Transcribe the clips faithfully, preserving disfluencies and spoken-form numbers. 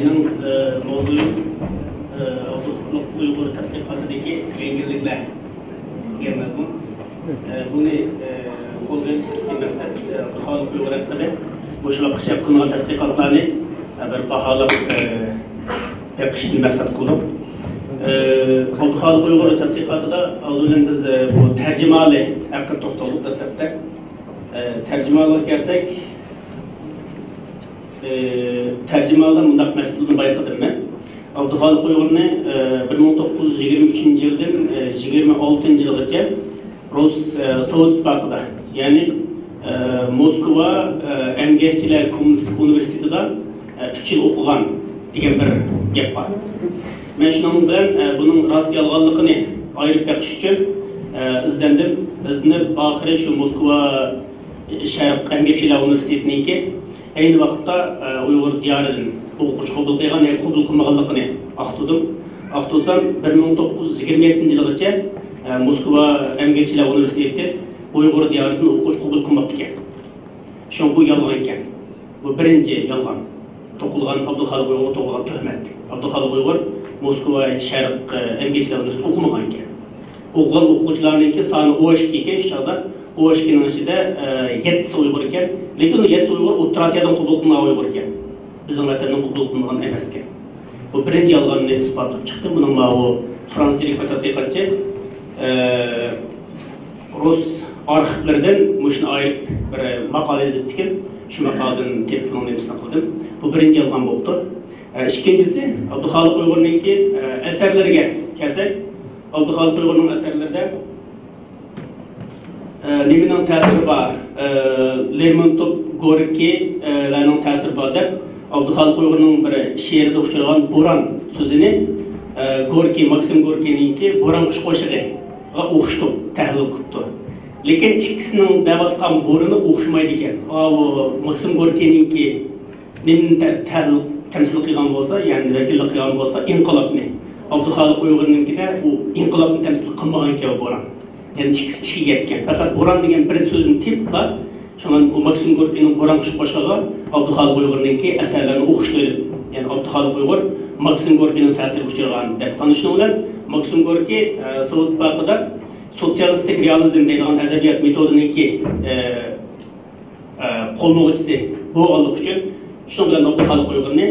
مېنىڭ، ئە، ماۋزۇيۇم، ئە، ئابدۇخالىق ئۇيغۇر تەتقىقاتىدىكى يەڭگىللىكلەر دېگەن مەزمۇن. ئە، بۇنى، ئە، قولغا ئېلىشتىكى مەقسەت، ئە، ئابدۇخالىق ئۇيغۇر ھەققىدە مۇشۇ ۋاقىتقىچە قىلىنغان تەتقىقاتلارنى، ئە، بىر باھالاپ، ئە، بېقىشنى مەقسەت قىلدۇق. ئە، ئابدۇخالىق ئۇيغۇر تەتقىقاتىدا ئالدى بىلەن بىز، ئە، بۇ تەرجىمىھالى ھەققىدە توختالدۇق دەسلەپتە. ئە، تەرجىمىھالىغا كەلسەك، ئى، تەرجىمىھالىدا مۇنداق مەسىلىنى بايقىدىم مەن. ئابدۇخالىق ئۇيغۇرنى، ئى، بىر مىڭ توققۇز يۈز يىگىرمە ئۈچىنچى يىلدىن، ئى، يىگىرمە ئالتىنچى يىلغىچە رۇس، ئى، سوۋېت ئىتتىپاقىدا، يەنى، ئى، موسكۋا، ئى، ئەمگەكچىلەر كوممۇنىستىك ئۇنىۋېرسىتېتىدا، ئى، ئۈچ يىل ئوقۇغان دېگەن بىر گەپ بار. مەن شۇنىڭ بىلەن، ئى، بۇنىڭ راست يالغانلىقىنى ئايرىپ بېقىش ئۈچۈن، ئى، ئىزدەندىم. ئىزدىنىپ، ئاخىرى شۇ موسكۋا شەرق ئەمگەكچىلەر ئۇنىۋېرسىتېتىنىڭكى ئەينى ۋاقىتتا، ئە، ئۇيغۇر دىيارىدىن ئوقۇغۇچى قوبۇل قىلغان ياكى قوبۇل قىلمىغانلىقىنى ئاختۇردۇم. ئاختۇرسام، بىر مىڭ توققۇز يۈز يىگىرمە يەتتىنچى يىلغىچە، ئە، موسكۋا ئەمگەكچىلەر ئۇنىۋېرسىتېتى ئۇيغۇر دىيارىدىن ئوقۇغۇچى قوبۇل قىلماپتىكەن. شۇڭا بۇ يالغان ئىكەن. بۇ بىرىنچى يالغان. توقۇلغان، ئابدۇخالىق ئۇيغۇرغا توقۇلغان تۆھمەت. ئابدۇخالىق ئۇيغۇر موسكۋا شەرق، ئە، ئەمگەكچىلەر ئۇنىۋېرسىتېتىدا ئوقۇمىغان ئىكەن. ئوقۇغان ئوقۇغۇچىلارنىڭكى سانى ئون ئىككى ئىكەن، شۇ چاغدا ئون ئىككىنىڭ ئىچىدە، ئە، يەتتىسى ئۇيغۇر ئىكەن. لېكىن ئۇ يەتتە ئۇيغۇر ئوتتۇرا ئاسىيادىن قوبۇل قىلىنغان ئۇيغۇر ئىكەن. بىزنىڭ ۋەتەندىن قوبۇل قىلىنغان ئەمەس ئىكەن. بۇ بىرىنچى يالغاننى ئىسپاتلاپ چىقتىم. بۇنىڭ ماۋۇ فرانسىيىلىك بىر تەتقىقاتچى، ئە، رۇس ئارخىپلىرىدىن مۇشۇنى ئايرىپ بىر ماقالە يېزىپتىكەن. شۇ ماقالىدىن تېپىپ بۇنىڭ نېمىسىنى قىلدىم. بۇ بىرىنچى يالغان بوپتۇ. ئە، ئىككىنچىسى، ئابدۇخالىق ئۇيغۇرنىڭكى، ئە، ئەسەرلىرىگە كەلسەك، ئابدۇخالىق ئۇيغۇرنىڭ ئەسەرلىرىدە، ئە، نېمىنىڭ تەسىرى بار؟ ئە، لېرمونتوف، گوركىي، ئە، لەرنىڭ تەسىرى بار دەپ، ئابدۇخالىق ئۇيغۇرنىڭ بىر شېئىرىدا ئۇچرىغان بوران سۆزىنى، ئە، گوركىي، ماكسىم گوركىينىڭكى بوران قۇش قوشىقىغا ئوخشىتىپ تەھلىل قىپتۇ. لېكىن ئىككىسىنىڭ دەۋاتقان بورىنى ئوخشىمايدىكەن. ئاۋۇ ماكسىم گوركىينىڭكى نېمىنى تە-، تەھلىل، تەمسىل قىلغان بولسا، يەنى ۋەكىللىك قىلغان بولسا، ئىنقىلابنى. ئابدۇخالىق ئۇيغۇرنىڭكىدە ئۇ ئىنقىلابنى تەمسىل قىلمىغان ئىكەن، بۇ بوران. يەنى ئىككىسى ئىككىگە گەپكەن. پەقەت بوران دېگەن بىر سۆزنى تېپىپلا، شۇڭا ئۇ ماكسىم گوركىينىڭ بوران قۇش قوشىقىغا ئابدۇخالىق ئۇيغۇرنىڭكى ئەسەرلىرىنى ئوخشىتىۋېلىپ، يەنى ئابدۇخالىق ئۇيغۇر ماكسىم گوركىينىڭ تەسىرىگە ئۇچرىغان دەپ تونۇشنىڭ بىلەن، ماكسىم گوركىي، ئە، سوۋېت ئىتتىپاقىدا سوتسىيالىستىك رېئالىزم دەيدىغان ئەدەبىيات مېتودىنىڭكى، ئە، ئە، قوللىغۇچىسى بولغانلىقى ئۈچۈن، شۇنىڭ بىلەن ئابدۇخالىق ئۇيغۇرنى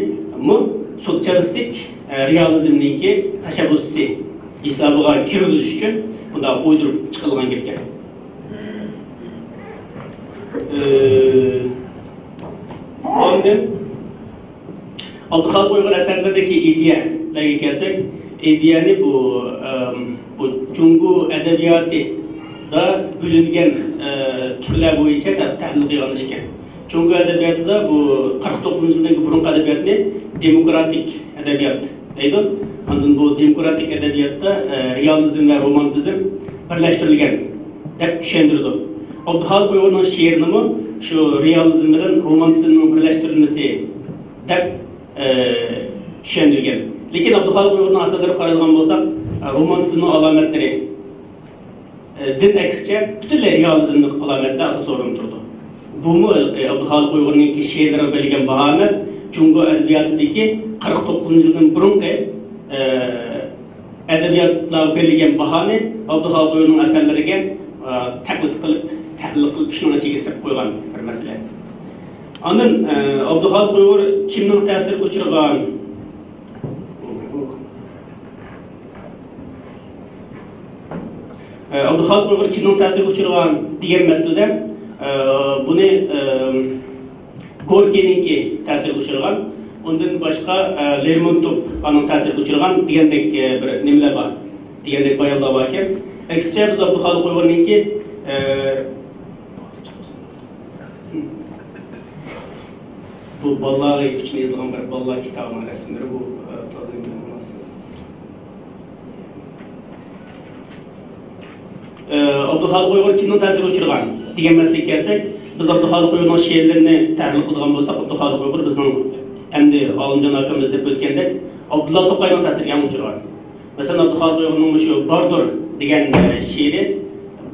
مۇ سوتسىيالىستىك، ئە، رېئالىزمنىڭكى تەشەببۇسچىسى ھېسابىغا كىرگۈزۈش ئۈچۈن بۇنداق ئويدۇرۇپ چىقىلغان گەپكەن. ئە، ئاندىن ئابدۇخالىق ئۇيغۇر ئەسەرلىرىدىكى ئىدىيەلەرگە كەلسەك، ئىدىيەنى بۇ، ئەم، بۇ جۇڭگو ئەدەبىياتىدا بۆلۈنگەن، ئە، تۈرلەر بويىچە تە-، تەھلىل قىلغان ئىكەن. جۇڭگو ئەدەبىياتىدا بۇ قىرىق توققۇزىنچى يىلدىكى بۇرۇنقى ئەدەبىياتنى دېموكراتىك ئەدەبىيات دەيدۇ. ئاندىن بۇ دېموكراتىك ئەدەبىياتتا، ئە، رېئالىزم ۋە رومانتىزم بىرلەشتۈرۈلگەن دەپ چۈشەندۈرىدۇ. ئابدۇخالىق ئۇيغۇرنىڭ شېئىرىنىمۇ شۇ رېئالىزم بىلەن رومانتىزمنىڭ بىرلەشتۈرۈلمىسى دەپ، ئە، چۈشەندۈرگەن. لېكىن ئابدۇخالىق ئۇيغۇرنىڭ ئەسەرلىرىگە قارايدىغان بولساق، ئە، رومانتىزمنىڭ ئالامەتلىرى، ئە، دىن ئەكسىچە پۈتۈنلەي رېئالىزمنىڭ ئالامەتلىرى ئاساس ئورۇندا تۇرىدۇ. بۇمۇ ھېلىقى ئابدۇخالىق ئۇيغۇرنىڭكى شېئىرلىرىغا بېرىلگەن باھا ئەمەس، جۇڭگو ئەدەبىياتىدىكى قىرىق توققۇزىنچى يىلدىن بۇرۇنقى، ئە، ئەدەبىياتلارغا بېرىلگەن باھانى ئابدۇخالىق ئۇيغۇرنىڭ ئەسەرلىرىگە، ئە، تەقلىد قىلىپ، تەھلىل قىلىپ، شۇنىڭ ئىچىگە سېلىپ قويغان بىر مەسىلە. ئاندىن، ئە، ئابدۇخالىق ئۇيغۇر كىمنىڭ تەسىرىگە ئۇچرىغان؟ ئە، ئابدۇخالىق ئۇيغۇر كىمنىڭ تەسىرىگە ئۇچرىغان دېگەن مەسىلىدە، ئە، بۇنى، ئە، گوركىينىڭكى تەسىرىگە ئۇچرىغان، ئۇندىن باشقا، ئە، لېرمونتوف ئانىڭ تەسىرىگە ئۇچرىغان دېگەندەك، ئە، بىر نېمىلەر بار، دېگەندەك بايانلار باركەن. ئەكسىچە بىز ئابدۇخالىق ئۇيغۇرنىڭكى، ئە، بۇ بالىلارغا ئۈچۈن يېزىلغان بىر بالىلار كىتابىنىڭ رەسىملىرى بۇ، ئە، تازا مۇناسىۋەتسىز. ئابدۇخالىق ئۇيغۇر كىمنىڭ تەسىرىگە ئۇچرىغان دېگەن مەسىلىگە كەلسەك، بىز ئابدۇخالىق ئۇيغۇرنىڭ شېئىرلىرىنى تەھلىل قىلىدىغان بولساق، ئابدۇخالىق ئۇيغۇر بىزنىڭ ئەمدى ئالىمجان ئاكىمىز دەپ ئۆتكەندەك ئابدۇللا توقاينىڭ تەسىرىگە ھەم ئۇچرىغان. مەسىلەن، ئابدۇخالىق ئۇيغۇرنىڭ مۇشۇ باردۇر دېگەن، ئە، شېئىرى،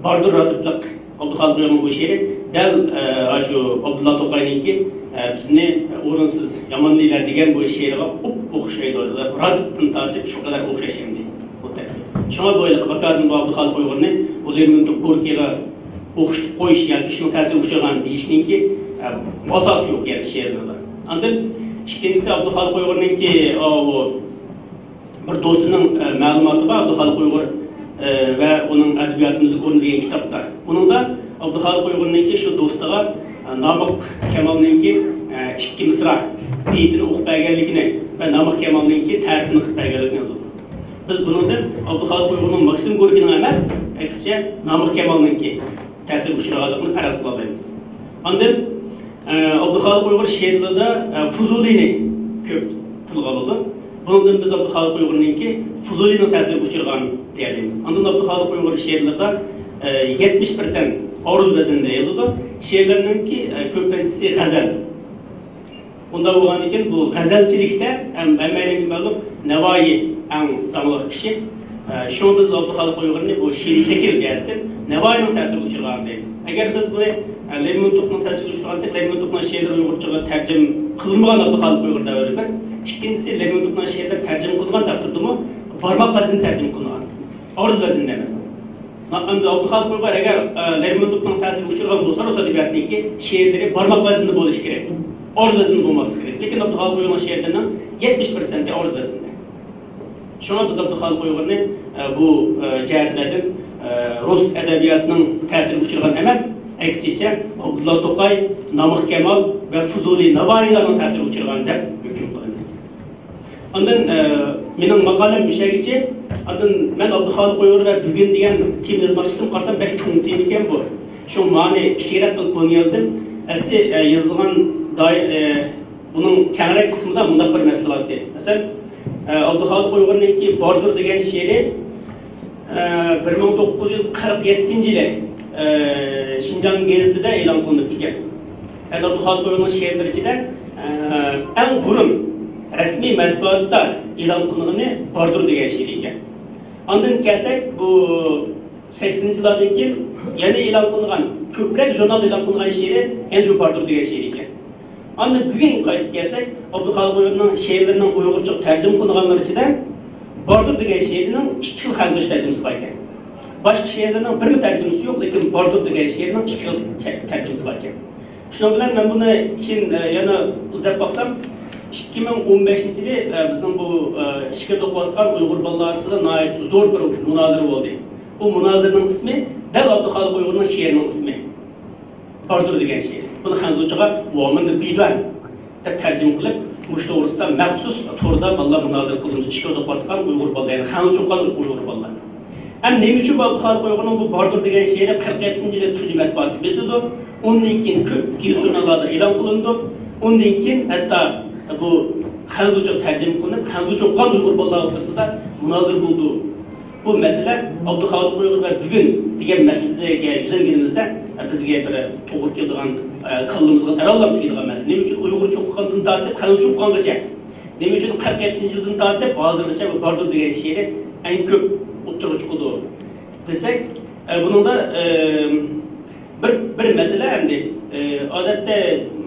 باردۇر رادىپلىق ئابدۇخالىق ئۇيغۇرنىڭ بۇ شېئىرى دەل، ئە، شۇ ئابدۇللا توقاينىڭكى، ئە، بىزنى ئورۇنسىز يامان دېيىلەر دېگەن بۇ شېئىرىغا ئوپئوخشايدۇ. رادىتتىن تارتىپ شۇ قەدەر ئوخشاش ئەمدى بۇ تەرەپ. شۇڭا بۇ ھېلىقى ۋاكادىن بۇ ئابدۇخالىق ئۇيغۇرنى بۇ لېرمونتوف گوركىيغا ئوخشىتىپ قويۇش ياكى شۇنىڭ تەسىرىگە ئۇچرىغان دېيىشنىڭكى، ئە، ئاساسى يوق، يەنى شېئىرلىرىدا. ئاندىن ئىككىنچىسى ئابدۇخالىق ئۇيغۇرنىڭكى، ئاۋۇ بىر دوستىنىڭ، ئە، مەلۇماتى بار، ئابدۇخالىق ئۇيغۇر، ئە، ۋە ئۇنىڭ ئەدەبىياتىمىزدىكى ئورنى دېگەن كىتابتا. ئۇنىڭدا ئابدۇخالىق ئۇيغۇرنىڭكى شۇ دوستىغا، ئە، نامىق كامالنىڭكى، ئە، ئىككى مىسرا بېيىتىنى ئوقۇپ بەرگەنلىكىنى ۋە نامىق كامالنىڭكى تەرىپىنى قىلىپ بەرگەنلىكىنى يازىدۇ. بىز بۇنىڭدىن ئابدۇخالىق ئۇيغۇرنىڭ ماكسىم گوركىينىڭ ئەمەس، ئەكسىچە نامىق كامالنىڭكى تەسىرگە ئۇچرىغانلىقىنى پەرەز قىلالايمىز. ئاندىن، ئە، ئابدۇخالىق ئۇيغۇر شېئىرلىرىدا، ئە، فۇزۇلىنى كۆپ تىلغا ئالىدۇ. بۇنىڭدىن بىز ئابدۇخالىق ئۇيغۇرنىڭكى فۇزۇلىنىڭ تەسىرىگە ئۇچرىغان دېيەلەيمىز. ئاندىن ئابدۇخالىق ئۇيغۇر شېئىرلىرىدا، ئە، يەتمىش پىرسەنت ئارۇز ۋەزنىدە يازىدۇ. شېئىرلىرىنىڭكى، ئە، كۆپىنچىسى غەزەل. ئۇنداق بولغاندىكىن بۇ غەزەلچىلىكتە ھەم ھەممەيلەنگە مەلۇم نەۋائى ئەڭ داڭلىق كىشى. ئە، شۇڭا بىز ئابدۇخالىق ئۇيغۇرنى بۇ شېئىرىي شەكىل جەھەتتىن نەۋائىنىڭ تەسىرىگە ئۇچرىغان دەيمىز. ئەگەر بىز بۇنى، ئە، لېرمونتوفنىڭ تەسىرىگە ئۇچرىغان دېسەك، لېرمونتوفنىڭ شېئىرلىرى ئۇيغۇرچىغا تەرجىمە قىلىنمىغان ئابدۇخالىق ئۇيغۇر دەۋرى بىر. ئىككىنچىسى، لېرمونتوفنىڭ شېئىرلىرى تەرجىمە قىلىنغان تەقدىردىمۇ بارماق ۋەزنىدە تەرجىمە قىلىنغان. ئارۇز ۋەزنىدە ئەمەس. ئەمدى ئابدۇخالىق ئۇيغۇر ئەگەر، ئە، لېرمونتوفنىڭ تەسىرىگە ئۇچرىغان بولسا، رۇس ئەدەبىياتىدىكى شېئىرلىرى بارماق ۋەزنىدە بولۇشى كېرەك. ئارۇز ۋەزنىدە بولماسلىقى كېرەك. لېكىن ئابدۇخالىق ئۇيغۇرنىڭ شېئىرلىرىنىڭ يەتمىش پىرسەنتى ئارۇز ۋەزنىدە. شۇڭا بىز ئابدۇخالىق ئۇيغۇرنى، ئە، بۇ، ئە، جەھەتلەردىن، ئە، رۇس ئەدەبىياتىنىڭ تەسىرىگە ئۇچرىغان ئەمەس، ئەكسىچە ئابدۇللا توقاي، نامىق كامال ۋە فۇزۇلى، ناۋايىلارنىڭ تەسىرىگە ئۇچرىغان دەپ ھۆكۈم قىلىمىز. ئاندىن، ئە، مېنىڭ ماقالەم مۇشەگىچە. ئاندىن مەن ئابدۇخالىق ئۇيغۇر ۋە بۈگۈن دېگەن تېما يازماقچىدىم، قارىسام بەك چوڭ تېما ئىكەن بۇ. شۇڭا مانى كىچىكرەك قىلىپ بۇنى يازدىم. ئەسلى، ئە، يېزىلغان دائىر، ئە، بۇنىڭ كەڭرەك قىسمىدا مۇنداق بىر مەسىلە بار ئىدى. مەسىلەن، ئە، ئابدۇخالىق ئۇيغۇرنىڭكى باردۇر دېگەن شېئىرى، ئە، بىر مىڭ توققۇز يۈز قىرىق يەتتىنچى يىلى، ئە، شىنجاڭ گېزىتىدە ئېلان قىلىنىپ چىققان. ئەمدى ئابدۇخالىق ئۇيغۇرنىڭ شېئىرلىرى ئىچىدە، ئە، ئەڭ بۇرۇن رەسمىي مەتبۇئاتتا ئېلان قىلىنغىنى باردۇر دېگەن شېئىر ئىكەن. ئاندىن كەلسەك، بۇ سەكسىنىنچى يىللاردىن كېيىن يەنە ئېلان قىلىنغان، كۆپرەك ژۇرنالدا ئېلان قىلىنغان شېئىرى يەنە شۇ باردۇر دېگەن شېئىر ئىكەن. ئاندىن بۈگۈنگە قايتىپ كەلسەك، ئابدۇخالىق ئۇيغۇرنىڭ شېئىرلىرىنىڭ ئۇيغۇرچىغا تەرجىمە قىلىنغانلىرى ئىچىدە باردۇر دېگەن شېئىرنىڭ ئىككى خىل خەنزۇچە تەرجىمىسى بار ئىكەن. باشقا شېئىرلىرىنىڭ بىرمۇ تەرجىمىسى يوق، لېكىن باردۇر دېگەن شېئىرنىڭ ئىككى خىل تە-، تەرجىمىسى بار ئىكەن. شۇنىڭ بىلەن مەن بۇنى كېيىن، ئە، يەنە ئىزدەپ باقسام، ئىككى مىڭ ئون بەشىنچى يىلى، ئە، بىزنىڭ بۇ، ئە، ئىچكىرىدە ئوقۇۋاتقان ئۇيغۇر بالىلار ئارىسىدا ناھايىتى زور بىر مۇنازىرە بولدى. بۇ مۇنازىرىنىڭ ئىسمى دەل ئابدۇخالىق ئۇيغۇرنىڭ شېئىرىنىڭ ئىسمى. باردۇر دېگەن شېئىر. بۇنى خەنزۇچىغا ۋومېن دە بىدۇەن دەپ تەرجىمە قىلىپ، مۇشۇ توغرىسىدا مەخسۇس توردا بالىلار مۇنازىرە قىلدى. ئىچكىرىدە ئوقۇۋاتقان ئۇيغۇر بالىلار، يەنى خەنزۇچە ئوقۇغان ئۇيغۇر بالىلار. ھەم نېمە ئۈچۈن بۇ ئابدۇخالىق ئۇيغۇرنىڭ بۇ باردۇر دېگەن شېئىرى قىرىق يەتتىنچى يىلى تۇنجى مەتبۇئاتتا بېسىلىدۇ، ئۇندىن كېيىن كۆپ گېزىت ژۇرناللاردا ئېلان قىلىنىدۇ، ئۇندىن كېيىن ھەتتا بۇ خەنزۇچە تەرجىمە قىلىنىپ، خەنزۇچە ئوقۇغان ئۇيغۇر بالىلار ئوتتۇرىسىدا مۇنازىرە بولىدۇ. بۇ مەسىلە ئابدۇخالىق ئۇيغۇر ۋە بۈگۈن دېگەن مەسىلىگە يۈزلەنگىنىمىزدە، بىزگە بىر توغرا كېلىدىغان، كاللىمىزغا دەرھال تېگىدىغان مەسىلە. نېمە ئۈچۈن ئۇيغۇرچە ئوقۇغاندىن تارتىپ خەنزۇچە ئوقۇغانغىچە، نېمە ئۈچۈن قىرىق يەتتىنچى يىلدىن تارتىپ ھازىرغىچە بۇ باردۇر دېگەن شېئىرى ئەڭ كۆپ ئوتتۇرىغا چىقىدۇ دېسەك، بۇنىڭدا، بىر، بىر مەسىلە ئەمدى، ئادەتتە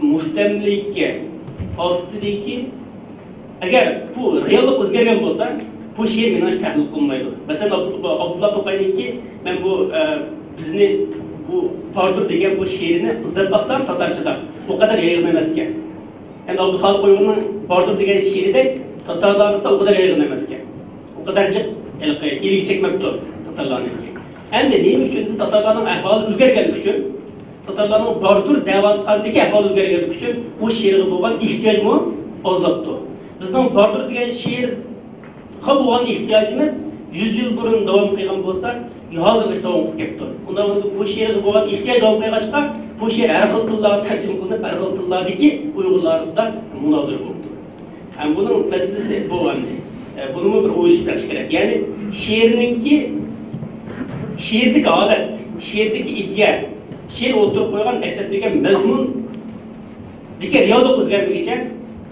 مۇستەملىكە ئاستىدىكى، ئەگەر بۇ رېئاللىق ئۆزگەرگەن بولسا، بۇ شېئىر مېنىڭچە تەھلىل قىلىنمايدۇ. مەسىلەن، ئابدۇ-، ئابدۇللا توقاينىڭكى، مەن بۇ، بىزنى بۇ باردۇر دېگەن بۇ شېئىرىنى ئىزدەپ باقسام تاتارچىدا، ئۇ قەدەر يايغىن ئەمەسكەن. يەنى ئابدۇخالىق ئۇيغۇرنىڭ باردۇر دېگەن شېئىرىدەك تاتارلاردا ئۇ قەدەر يايغىن ئەمەسكەن. ئۇ قەدەر جىق ھېلىقى ئىلگە چەكمەپتۇ تاتارلارنىڭكى. ئەمدى نېمە ئۈچۈن دېسە، تاتارلارنىڭ ئەھۋالى ئۆزگەرگەنلىكى ئۈچۈن، تاتارلارنىڭ باردۇر دەۋاتقاندىكى ئەھۋالى ئۆزگەرگەنلىكى ئۈچۈن بۇ شېئىرغا بولغان ئېھتىياجمۇ ئازلاپتۇ. بىزنىڭ باردۇر دېگەن شېئىرغا بولغان ئېھتىياجىمىز يۈز يىل بۇرۇن داۋام قىلغان بولسا، ھازىرغىچە داۋام قىلىپ كەپتۇ. ئۇنداق بولغاندا بۇ شېئىرغا بولغان ئېھتىياج داۋام قىلغاچقا، بۇ شېئىر ھەر خىل تىللارغا تەرجىمە قىلىنىپ، ھەر خىل تىللاردىكى ئۇيغۇرلار ئارىسىدا مۇنازىرە بولۇپتۇ. ھەم بۇنىڭ مەسىلىسى بۇ ئەمدى. ئە، بۇنىمۇ بىر ئويلىشىپ بېقىش كېرەك. يەنى شېئىرنىڭكى، شېئىردىكى ھالەت، شېئىردىكى ئىدىيە، شېئىر ئوتتۇرىغا قويغان ئەكس ئەتتۈرگەن مەزمۇندىكى رېئاللىق ئۆزگەرمىگىچە،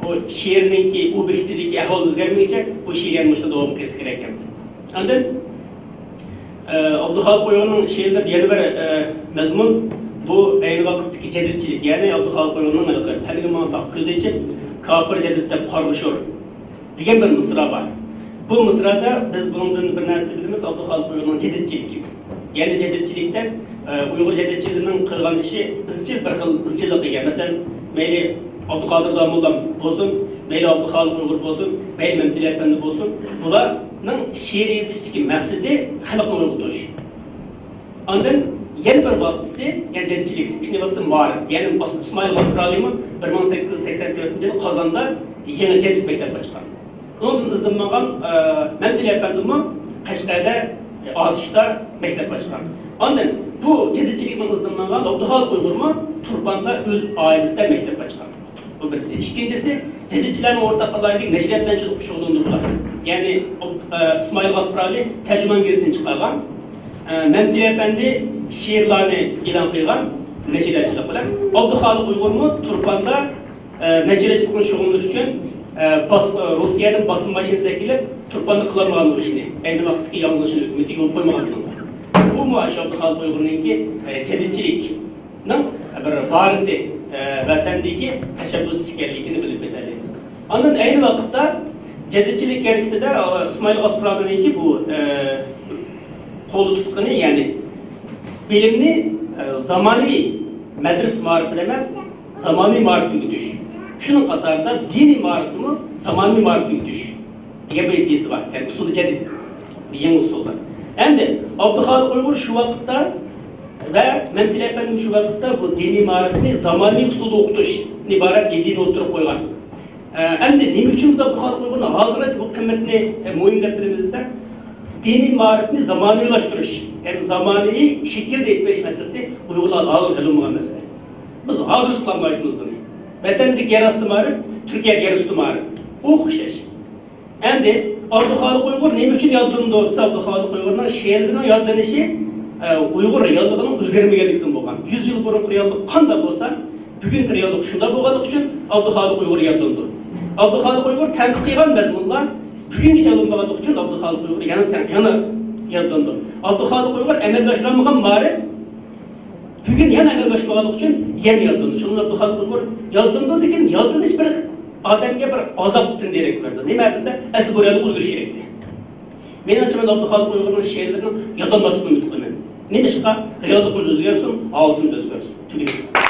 بۇ شېئىرنىڭكى ئوبيېكتىدىكى ئەھۋال ئۆزگەرمىگىچە بۇ شېئىر يەنە مۇشۇنداق داۋام قىلىشى كېرەك ئەمدى. ئاندىن، ئە، ئابدۇخالىق ئۇيغۇرنىڭ شېئىرلىرىدا يەنە بىر، ئە، مەزمۇن، بۇ ئەينى ۋاقىتتىكى جەدىدچىلىك، يەنى ئابدۇخالىق ئۇيغۇرنىڭ ھېلىقى پەنگە ماڭساق كۆز ئېچىپ، كاپىر جەدىد دەپ قارغا ئۇچۇر دېگەن بىر مىسرا بار. بۇ مىسرادا بىز بۇنىڭدىن بىر نەرسە بىلىمىز، ئابدۇخالىق ئۇيغۇرنىڭ جەدىدچىلىكى. يەنى جەدىدچىلىكتە، ئە، ئۇيغۇر جەدىدچىلىرىنىڭ قىلغان ئىشى ئىزچىل، بىر خىل ئىزچىللىققا ئىگە. مەسىلەن، مەيلى ئابدۇقادىر داموللام بولسۇن، مەيلى ئابدۇخالىق ئۇيغۇر بولسۇن، مەيلى مەمتىلى ئەپەندى بولسۇن، بۇلارنىڭ شېئىر يېزىشتىكى مەقسىتى خەلقنى ئويغىتىش. ئاندىن يەنە بىر ۋاسىتىسى، يەنى جەدىدچىلىك، ئىككىنچى ۋاسىتىسى مائارىپ. يەنى ئىس-، ئىسمائىل غاسپىرالىمۇ بىر مىڭ سەككىز يۈز سەكسەن تۆتىنچى يىلى قازاندا يېڭى جەدىد مەكتەپ ئاچقان. ئۇنىڭدىن ئىزدىنىپ ماڭغان، ئە، مەمتىلى ئەپەندىمۇ قەشقەردە، ئە، ئاتۇشتا مەكتەپ ئاچقان. ئاندىن بۇ جەدىدچىلىكنىڭ ئىزدىنىپ ماڭغان ئابدۇخالىق ئۇيغۇرمۇ تۇرپاندا ئۆز ئائىلىسىدە مەكتەپ ئاچقان. بۇ بىرسى. ئىككىنچىسى، جەدىدچىلەرنىڭ ئورتاق ئالاھىدىلىكى نەشرىيات بىلەن چىڭ شۇغۇللىنىدۇ بۇلار. يەنى، ئە، ئىسمائىل غاسپىرالى تەرجىمان گېزىتىنى چىقارغان، ئە، مەمتىلى ئەپەندى شېئىرلارنى ئېلان قىلغان نەشرىياتچىلىق بىلەن. ئابدۇخالىق ئۇيغۇرمۇ تۇرپاندا، ئە، نەشرىياتچىلىق بىلەن شۇغۇللىنىش ئۈچۈن، ئە، باس-، ئە، روسىيەدىن باسما ماشىنىسى ئەكېلىپ، تۇرپاندا قىلالمىغان ئۇ ئىشنى. ئەينى ۋاقىتتىكى ياڭزىڭ شىن ھۆكۈمىتى يول قويمىغان بۇنىڭغا. بۇمۇ ئاشۇ ئابدۇخالىق ئۇيغۇرنىڭكى، ئە، جەدىدچىلىك نىڭ بىر ۋارىسى، ئە، ۋەتەندىكى تەشەببۇسچى ئىكەنلىكىنى بىلىپ يېتەلەيمىز. ئاندىن ئەينى ۋاقىتتا جەدىدچىلىك ھەرىكىتىدە، ئە، ئىسمائىل غاسپىرالىنىڭكى بۇ، ئە، قولدا تۇتقىنى، يەنى بىلىمنى، ئە، زامانىۋى مەدرىسە مائارىپىدا ئەمەس، زامانىۋى مائارىپتا ئۆگىتىش. شۇنىڭ قاتارىدا دىنىي مائارىپنىمۇ زامانىۋى مائارىپتا ئۆگىتىش. دېگەن بىر ئىدىيىسى بار. يەنى ئۇسۇلى جەدىد، يېڭى ئۇسۇلدا. ئەمدى ئابدۇخالىق ئۇيغۇر شۇ ۋاقىتتا ۋە مەمتىلى ئەپەندىم شۇ ۋاقىتتا بۇ دىنىي مائارىپنى زامانىۋى ئۇسۇلدا ئوقۇتۇشتىن ئىبارەت ئىدىيىنى ئوتتۇرىغا قويغان. ئە، ئەمدى نېمە ئۈچۈن بىز ئابدۇخالىق ئۇيغۇرنىڭ ھازىرغىچە بۇ قىممىتىنى، ئە، مۇھىم دەپ بىلىمىز دېسە، دىنىي مائارىپنى زامانىۋىلاشتۇرۇش، يەنى زامانىۋى شەكىلدە ئېلىپ بېرىش مەسىلىسى ئۇيغۇرلاردا ھازىرغىچە ھەل بولمىغان مەسىلە. بىز ھازىرغىچە قىلالمايۋاتىمىز بۇنى. ۋەتەندىكى يەر ئاستى مائارىپ، تۈركىيەدىكى يەر ئۈستى مائارىپ ئوخشاش. ئەمدى ئابدۇخالىق ئۇيغۇر نېمە ئۈچۈن يادلىنىدۇ دېسە، ئابدۇخالىق ئۇيغۇرنىڭ شېئىرلىرىنىڭ يادلىنىشى، ئە، ئۇيغۇر رېئاللىقىنىڭ ئۆزگەرمىگەنلىكىدىن بولغان. يۈز يىل بۇرۇنقى رېئاللىق قانداق بولسا، بۈگۈنكى رېئاللىق شۇنداق بولغانلىقى ئۈچۈن ئابدۇخالىق ئۇيغۇر يادلىنىدۇ. ئابدۇخالىق ئۇيغۇر تەنقىد قىلغان مەزمۇنلار بۈگۈنگىچە ئالىنمىغانلىقى ئۈچۈن ئابدۇخالىق ئۇيغۇر يەنە تەن-، يەنە يادلىنىدۇ. ئابدۇخالىق ئۇيغۇر ئەمەلگە ئاشۇرالمىغان مائارىپ بۈگۈن يەنە ئەمەلگە ئاشمىغانلىقى ئۈچۈن يەنە يالدىنىدۇ. شۇڭا ئابدۇخالىق ئۇيغۇر يالدىنىدۇ، لېكىن يالدىنىش بىر ئادەمگە بىر ئازابتىن دېرەك بېرىدۇ. نېمە دېسە، ئەسلى بۇ رېئاللىق ئۆزگىرىشى كېرەكتى. مېنىڭچە، مەن ئابدۇخالىق ئۇيغۇرنىڭ شېئىرلىرىنىڭ يادلانماسلىقىنى ئۈمىد قىلىمەن. نېمىشقا؟ رېئاللىقىمىز ئۆزگەرسۇن، ھالىتىمىز ئۆزگەرسۇن. تۈگىدى.